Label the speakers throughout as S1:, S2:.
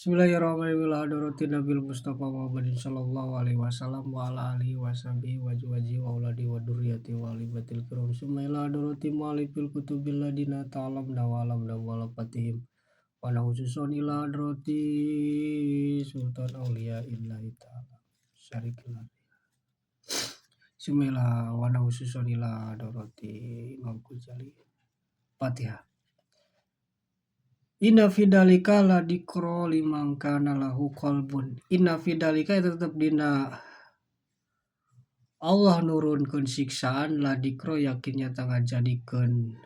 S1: Bismillahirrahmanirrahim. Ila hadratin Nabil Mustafa Muhammadin sallallahu alaihi wasallam wa ala alihi wa sahbihi wa azwajihi wa auladihi wa dzurriyyatihi wa ahli baitil kiram. Summa ila hadrati mu'allifil kutubil ladina ta'alamna wa alamna wa alafatihim wa la khususan ila hadrati Sultan Auliya illahi ta'ala syarikillah. Summa ila wa la khususan ila hadrati Imam Ghazali. Fatihah. Inna fi dzalika la dzikra liman kana lahu qalbun. Inna fi dzalika eta tetep dina Allah nurunkeun siksaan la dzikra yakin nyata ngajadikeun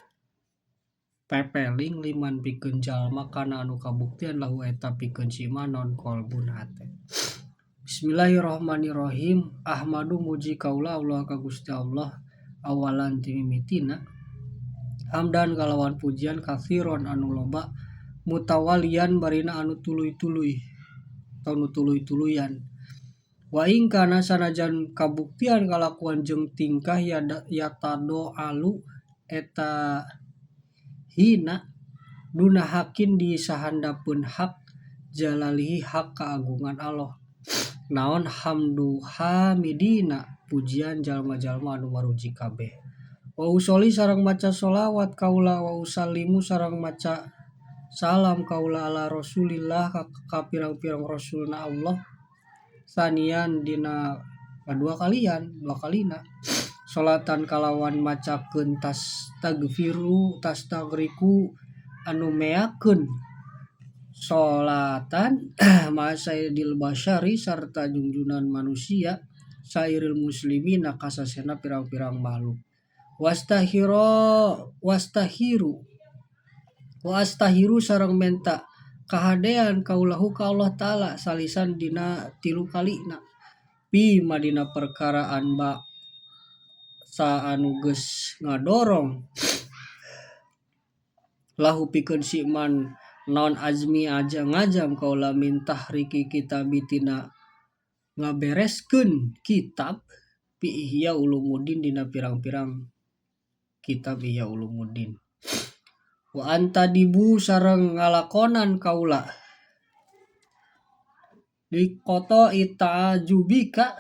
S1: pepeling liman pikeun jalma kana anu kabuktian lahu eta pikeun si manon qalbun hate. Bismillahirrahmanirrahim. Ahmadu muji kaula Allah ka Gusti Allah awalan ti mimitina hamdan kalawan pujian katsiron anu loba mutawalian barina anu tuluy-tuluy atau nu tuluy-tuluyan. Wa ing kana sanajan kabuktian kalakuan jeung tingkah yatado alu eta hina duna hakin di sahandapeun hak jalalihi hak keagungan Allah. Naon hamdu hamidina pujian jalma-jalma anu maruji kabeh. Wa usolli sareng maca sholawat kaula wa usallimu sareng maca salam kaula ala Rasulillah ka pirang-pirang rasulna Allah sanian dina kadua kalian dua kalina salatan kalawan macakeun tastagfiru tastagriku anu meakeun salatan ma sayyidil basyari sarta jungjunan manusia sairil muslimina kasasena pirang-pirang makhluk wastahiro wastahiru wa astahiru sareng menta kahadean kaulahu ka Allah Ta'ala salisan dina tilu kalina pi madina perkara anba sa anu geus ngadorong lahu pikeun si man naon azmi aja ngajam kaula min tahriki kitabi tina ngabereskeun kitab pi Ihya Ulumuddin dina pirang-pirang kitab Ihya Ulumuddin. Wa antadibu sareng ngalakonan kaula liqata ta'ajubika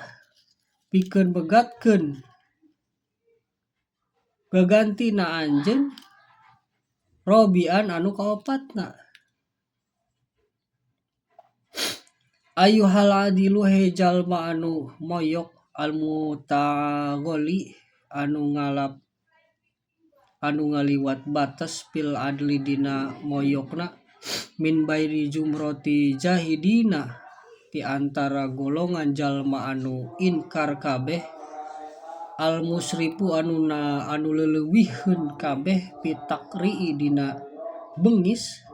S1: pikeun begatkeun gagantina anjeun robian anu kaopatna. Ayuhal adilu he jalma anu moyok almutagoli anu ngalap anu ngaliwat batas fil adli dina moyokna min baini jumroti jahidina ti antara golongan jalma anu inkar kabeh al musrifu anu na anu leuwihkeun kabeh pitakri dina bengis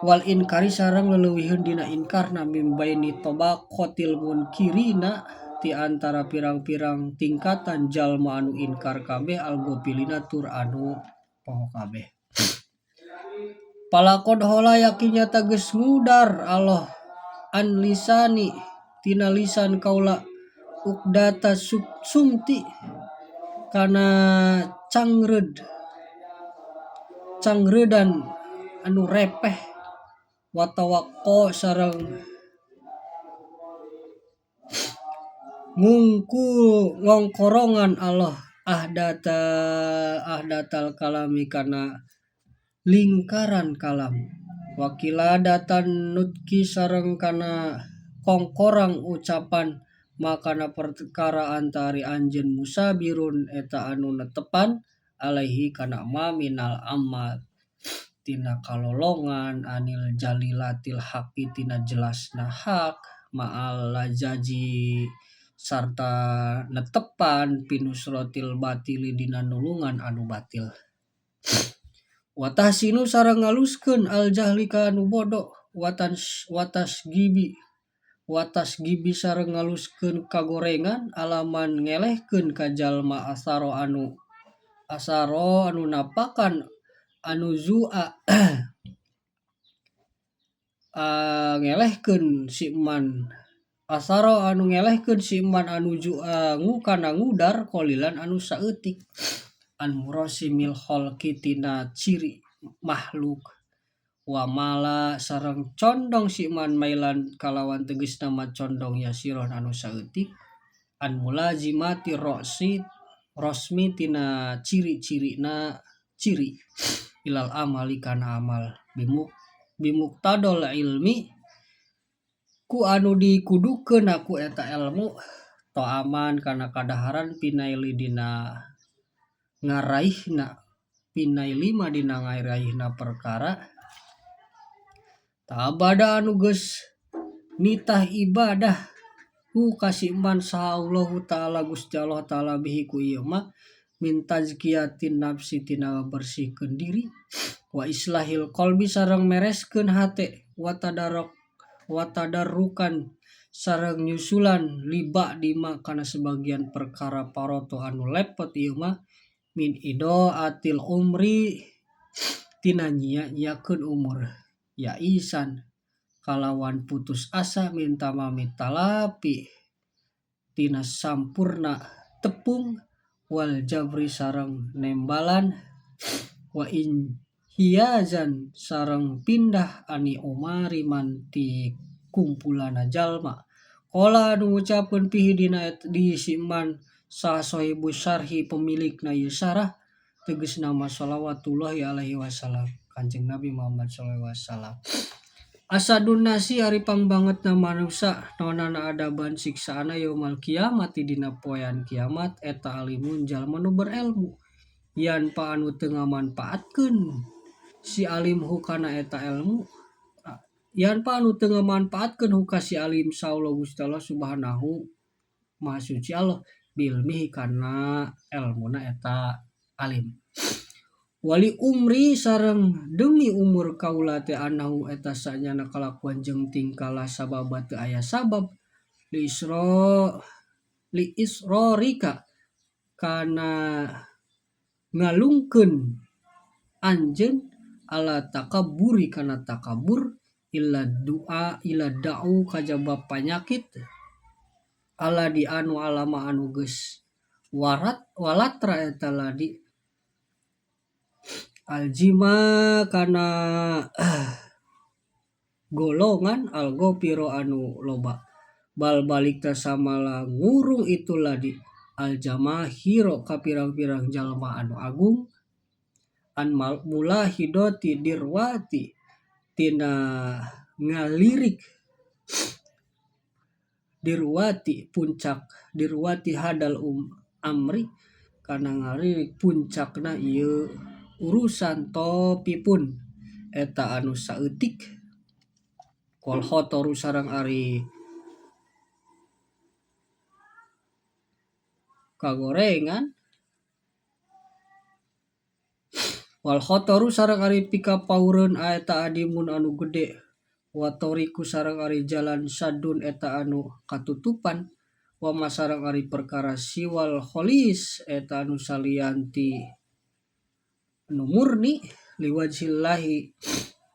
S1: wal inkari sareng leuwihkeun dina inkarna min baini tabaqatil munkirina ti antara pirang-pirang tingkatan jalma anu inkar kabeh al ghafilina tur anu poho kabeh. Palaqad hola yakin nyata geus ngudar Allah an lisani tina lisan kaula uqdata sumti kana cangreud cangreudan anu repeh wa tawaqqa sareng ngungkul ngongkorongan Allah ahdata ahdatal kalami kana lingkaran kalam wakila datan nutki sareng kana kongkorang ucapan makana perkara antari anjeun musabirun eta anu netepan alaihi kana ma minal amal tina kalolongan anil jalilatil haqi tina jelasna hak ma'al lajaji sarta netepan pinusrotil batili dina nulungan anu batil. Wa tahsinu sareng ngaluskeun al jahli ka anu bodoh watas gibi sareng ngaluskeun kagorengan alaman ngelehkeun ka jalma asaro anu napakan anu zua ngelehkeun si man asaro anu ngelehkeun si man anu jua kana ngudar qalilan anu saeutik an murasimil khalqi tina ciri makhluk. Wa mala sareng condong si man mailan kalawan tegasna ma condong yasiron anu saeutik an mulazimati rosi rosmi tina ciri-cirina ciri ilal amali kana amal bimuktadol ilmi ku anu dikudukeun ku eta ilmu toaman kana kadaharan pinaili dina ngaraihna pinaili mah dina ngaraihna perkara tabada anu geus nitah ibadah ku kasiman saha Allahu ta'ala Gusti Allah ta'ala bihi ku ieu mah min tazkiyatin nafsi tina bersihkeun diri wa islahil qalbi sareng mereskeun hate wa tadarok wa tadarrukan sareng nyusulan liba dima kana sebagian perkara paroto anu lepet ieu mah min idoatil umri tina nyia-nyiakeun umur ya isan kalawan putus asa minta mami talapi tina sampurna tepung wal jabri sareng nembalan wa in hiyazan sareng pindah ani umari manti kumpulana jalma qala anu ngucapkeun pihi dina di siman sah sahibu syarhi pemilikna ieu syarah tegasna ma shalawatullahi alaihi wasallam Kanjeng Nabi Muhammad sallallahu alaihi wasallam. Asadun nasi ari pangbangetna manusa naonana adaban siksaana yaumal kiamat dina poean kiamat eta alimun jalma nu berilmu yan pa anu teu ngamanfaatkeun si alim hukana eta ilmu yan pa anu teu ngamanfaatkeun huka si alim saullah Gusti Allah subhanahu maha suci Allah bilmihi kana elmuna eta alim. Wali umri sareng demi umur kaula teh anahu eta sanyana kalakuan jeung tingkah sabab teu aya sabab li isra li israrika kana ngalungkeun anjeun ala takabburi kana takabur illa du'a illa da'u kajaba panyakit ala di anu alama anu geus warat walatra eta ladi aljima kana golongan algopiro anu loba bal balik teh samala ngurung itu ladi aljamahiro ka pirang-pirang jalma anu agung an mulahidoti dirwati tina ngalirik dirwati puncak dirwati hadal amri kana ngalirik puncakna ieu urusan topipun eta anu saeutik wal khotoru sareng ari kagorengan wal khotoru sareng ari pikapaureun eta adimun anu gede wa tariku sareng ari jalan sadun eta anu katutupan wa masareng ari perkara siwal kholis eta anu salianti anu murni liwajhillahi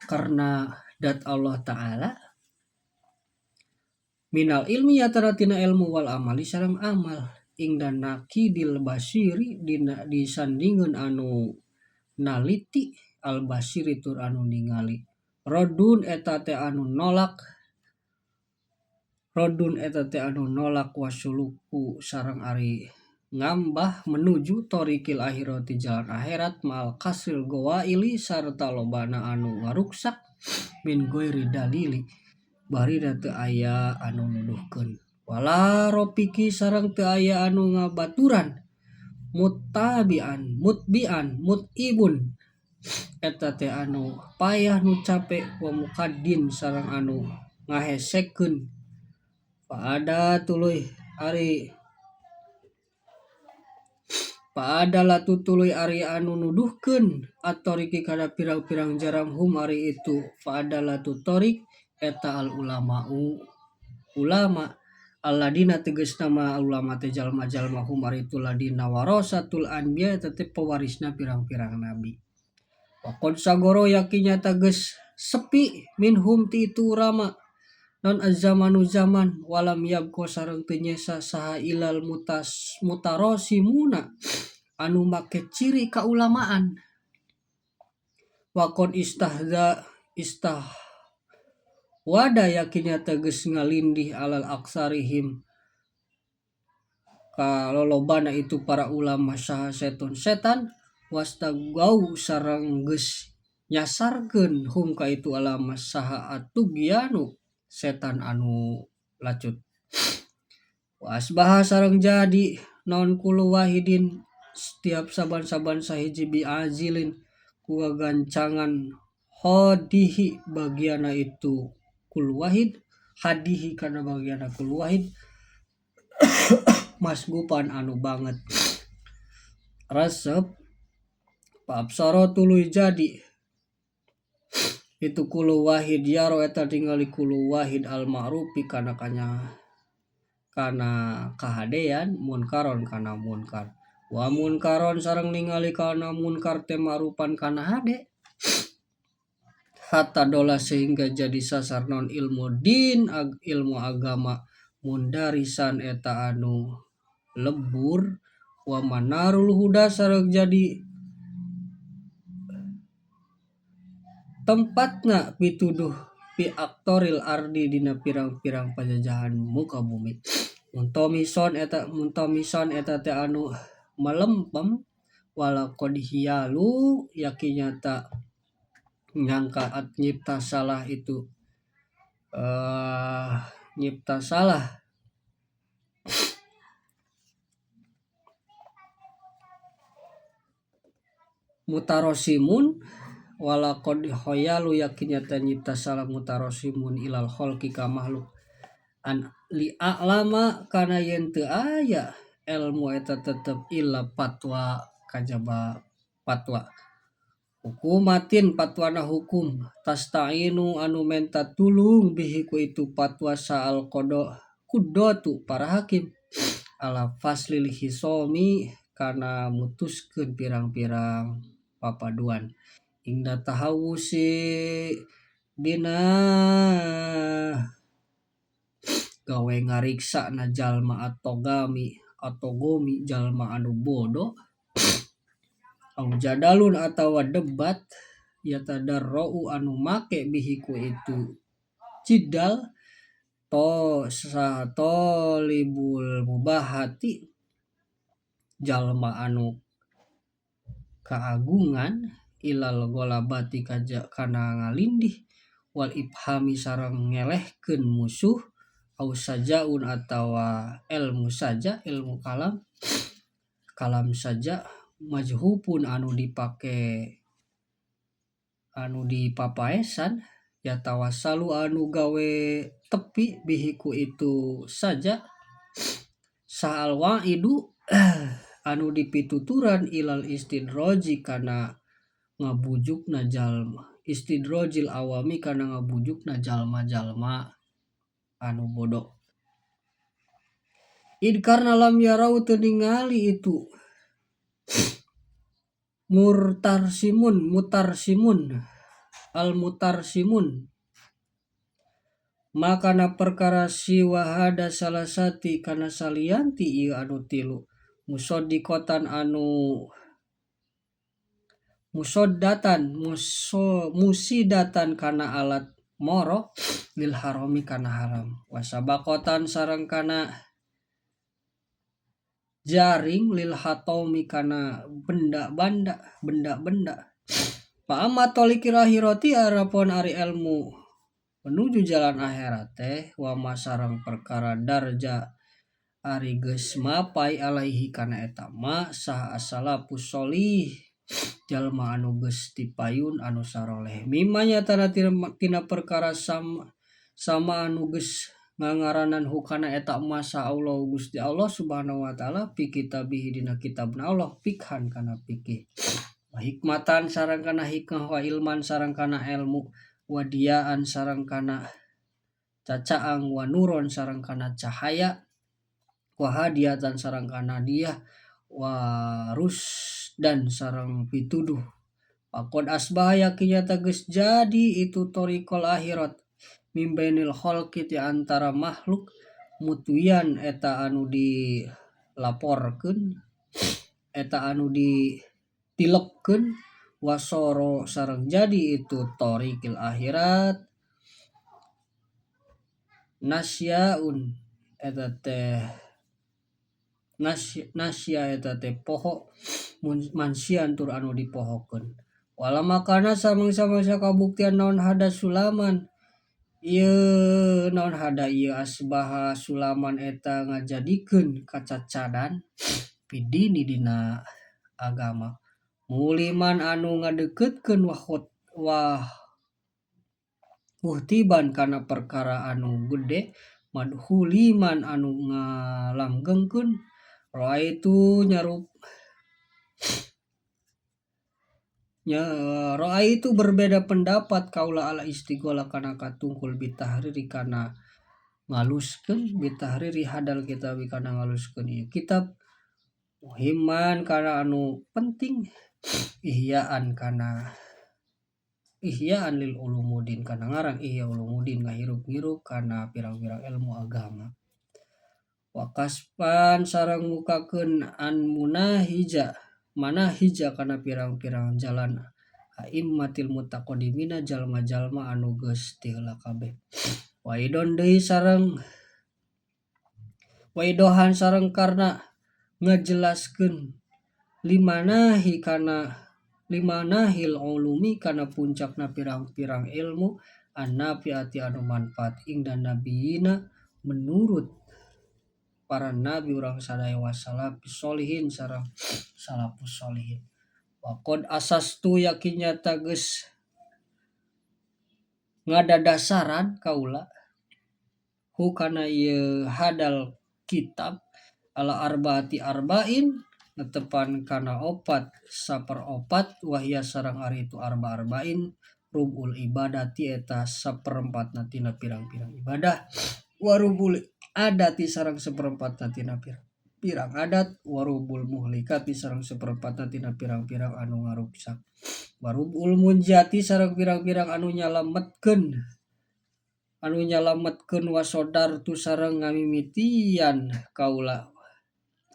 S1: karena dat Allah ta'ala minal ilmi yatara tina ilmu wal amali sareng amal ingdan nakidil basiri dina disandingeun anu naliti al basiri tur anu ningali rodun eta teh anu nolak rodun eta teh anu nolak wasuluku sareng ari ngambah menuju torikil akhirati jalan akhirat mal kasril gowaili sarta lobana anu ngaruksak min goiri dalili barina teu aya anu nuduhkeun wala rofiki sareng teu aya anu ngabaturan muttabian mutbian mutibun eta teh anu payah nu capek wa mukaddin sareng anu ngahesekeun paada tuluy ari paadala tutuluy ari anu nuduhkeun atoriki kana pirang-pirang jaram hum ari itu faadala tutorik eta al ulama'u ulama alladina tegasna ma ulama teh jalma-jalma hum ari itu ladina warasatul anbiya eta teh pewarisna pirang-pirang nabi. Waqad sagoro yakin nyata geus sepi minhum ti itu ulama non az-zamanu zaman walam yabqa sareng teu nyesa saha ilal mutarasimuna anu make ciri kaulamaan. Waqad istahza Istahwada yakin nyata geus ngalindih alal aksarihim ka lolobana itu para ulama saha seton setan wastagau sareng geus nyasarkeun hum ka itu alama saha atugyanu setan anu lacut. Wa asbaha sareng jadi naon kullu wahidin setiap saban-saban sahiji biazilin ku gagancangan hadihi bagiana itu kullu wahid hadihi kana bagiana kullu wahid masgupan anu banget resep paabsara tuluy jadi itu kullu wahid yaro eta tingali kullu wahid al ma'rufi kana kanya kana kahadean munkaron kana munkar wa munkaron sareng ningali kana munkar teh ma'rufan kana hade hatta dola sehingga jadi sasar non ilmu din ilmu agama mundarisan eta anu lebur wa manarul huda sareng jadi tempatna pituduh pi aktoril ardi dina pirang-pirang pajajahan muka bumi muntomison eta teh anu melempem wala qad hiyalu yakin nyata nyangka at nyipta salah itu nyipta salah mutarosimun wala qad khayalu yakin nyata nyipta salah mutarosimun ilal khalqi ka makhluk an li a'lama kana yen teu aya ilmu eta tetep illa fatwa kajaba fatwa hukumatin fatwana hukum tastainu anu menta tulung bihi ku itu fatwa saal qada kudatu para hakim ala faslil hisomi kana mutuskeun pirang-pirang papaduan ingda tahawusi dina gawe ngariksa na jalma atogami atau gomi jalma anu bodoh au jadalun atawa debat yatadarrau anu make bihi ku itu jidal to sahatolibul mubahati jalma anu kaagungan ilal golabati kana ngalindih wal ifhami sareng ngelehkeun musuh au sajaun atawa ilmu saja ilmu kalam kalam saja majhupun anu dipake anu dipapaesan yatawassalu anu gawe tepi bihi ku itu saja sahal wa'idu anu dipituturan ilal istidroji kana ngabujukna jalma istidrojil awami kana ngabujukna jalma-jalma anu bodoh id karna lam yarau teu ningali itu murtarsimun mutarsimun al mutarsimun makana perkara siwahada salasati kana salianti ieu anu tilu musoddiqotan anu musoddatan musidatan kana alat moro lil harami kana haram wasabakotan sareng kana jaring lil hatomi kana benda-benda benda-benda fa amma tolikil akhirati arapon ari ilmu menuju jalan akhirat teh wa masarang perkara darja ari geus mapai alaihi kana eta ma saha asalafus sholih jalma anu geus tipayun anu saroleh mimma nyatana tina perkara sama anu geus ngangaranan hukana eta masa Allah Gusti Allah Subhanahu wa taala fi kitabihi dina kitabna Allah fikhan kana fikih wa hikmatan sareng kana hikmah wa ilman sareng kana ilmu wa diaan sareng kana cacaang wa nuron sareng kana cahaya wa hadiatan sareng kana hadiah wa rusdan sareng pituduh faqad asbaha yakin nyata geus jadi itu thariqal akhirat mimbainil khalqi ti antara makhluk mutwian eta anu dilaporkeun eta anu ditilepkeun Wasoro sareng jadi itu thariqil akhirat nasyaun eta teh nasya eta teh poho mansian tur anu dipohokeun wala makana samangsa-mangsa kabuktian naon hada sulaman ieu naon hada ieu asbaha sulaman eta ngajadikeun kacacadan pidini dina agama muliman anu ngadeukeutkeun wah muhtiban kana perkara anu gede madhuliman anu ngalanggengkeun raaitu nyarup nya raaitu berbeda pendapat kaula ala istighola kana katungkul bitahriri kana ngaluskeun bitahriri hadal kitab kana ngaluskeun ieu kitab muhimman kana anu penting ihyaan kana ihyaan lil ulumuddin kana ngaran Ihya Ulumuddin ngahirup-hirup kana pirang-pirang ilmu agama wa kaspan sareng mukakeun an munahija manahija kana pirang-pirang jalan aimmatil mutaqaddimina jalma-jalma anu geus ti heula kabeh waidon deui sareng waidohan sareng karna ngajelaskeun limanahi kana limanahil ulumi kana puncakna pirang-pirang ilmu annafiati anu manfaat ingda nabiyina menurut para nabi urang sadaya wasalafis sholihin sareng salafus sholihin waqad asastu yakin nyata geus ngadadasaran kaula hu kana ieu hadal kitab ala arbaati arba'in netepan kana opat saperopat wahia sareng ari itu arba arba'in rubul ibadati eta saperempatna tina pirang-pirang ibadah warubul adati sareng saperempatna tina pirang adat warubul muhlikati sareng saperempatna tina pirang-pirang anu ngaruksak warubul munjati sareng pirang-pirang anu nyalametkeun wasodar tu sareng ngamimitian kaula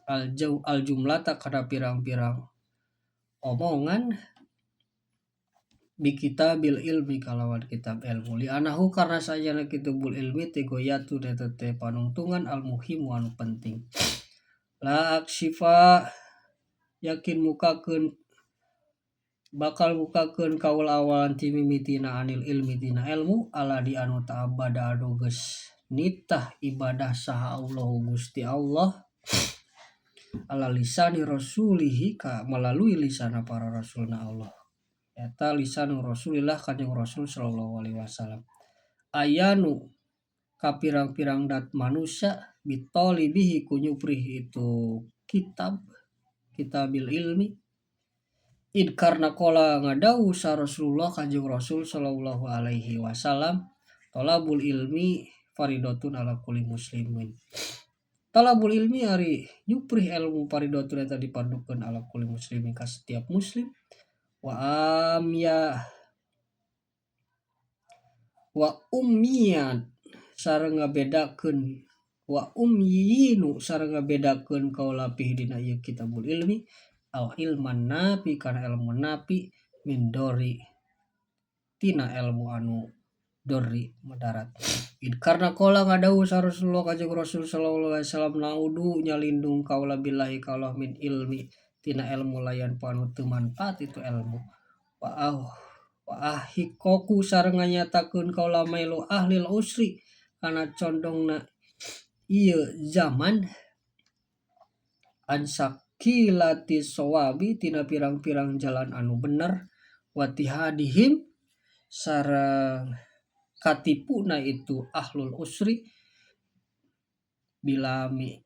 S1: al jumlata kana pirang-pirang omongan bi kitabil ilmi kalawan kitab ilmu li anahu karna sajana kitabul ilmi teh goyatun eta teh panungtungan al muhimu anu penting la aksifa yakin mukakeun bakal mukakeun kaula awalan ti mimitina anil ilmi tina ilmu aladi anu ta'abbada anu geus nitah ibadah saha Allahu Gusti Allah ala lisani rasulihi ka melalui lisana para rasulna Allah eta lisanu rasulillah kanjeng rasul sallallahu alaihi wasallam ayanu ka pirang-pirang dat manusia bitalibihi ku nyuprih itu kitab kitabil ilmi id karna qala ngadawuh sa Rasulullah kanjeng Rasul sallallahu alaihi wasallam talabul ilmi faridatun ala kulli muslimin talabul ilmi ari nyuprih ilmu faridatun eta dipardukeun ala kulli muslimin ka setiap muslim wa amya wa ummiyan sareng ngabedakeun wa ummiyinu sareng ngabedakeun kaula pih dina ieu kitabul ilmi al ilman nafi kana ilmu nafi min dori tina ilmu anu dori madarat id karna qala ngadawuh sa Rasulullah kanjeng Rasul sallallahu alaihi wasallam naudu nyalindung kaula billahi ka Allah min ilmi tina ilmu layan anu teu manfaat itu ilmu wa ahikoku sareng nganyatakeun kaula mailu ahlil usri kana condongna ieu zaman ansakilati sawabi tina pirang-pirang jalan anu bener watihadihim sareng katipuna itu ahlul usri bilami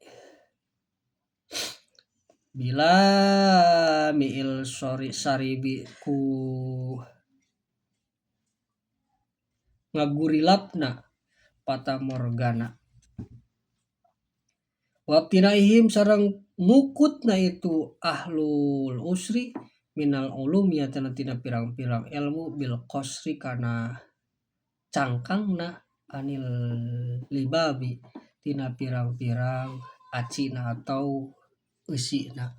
S1: bila miil sori saribi ku ngagurilapna fata morgana wabtinaihim sareng ngukutna itu ahlul usri minal ulum ya tina pirang-pirang ilmu bil qasri kana cangkangna anil libabi tina pirang-pirang acina atau eusina.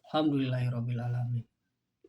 S1: Alhamdulillahirabbil alamin.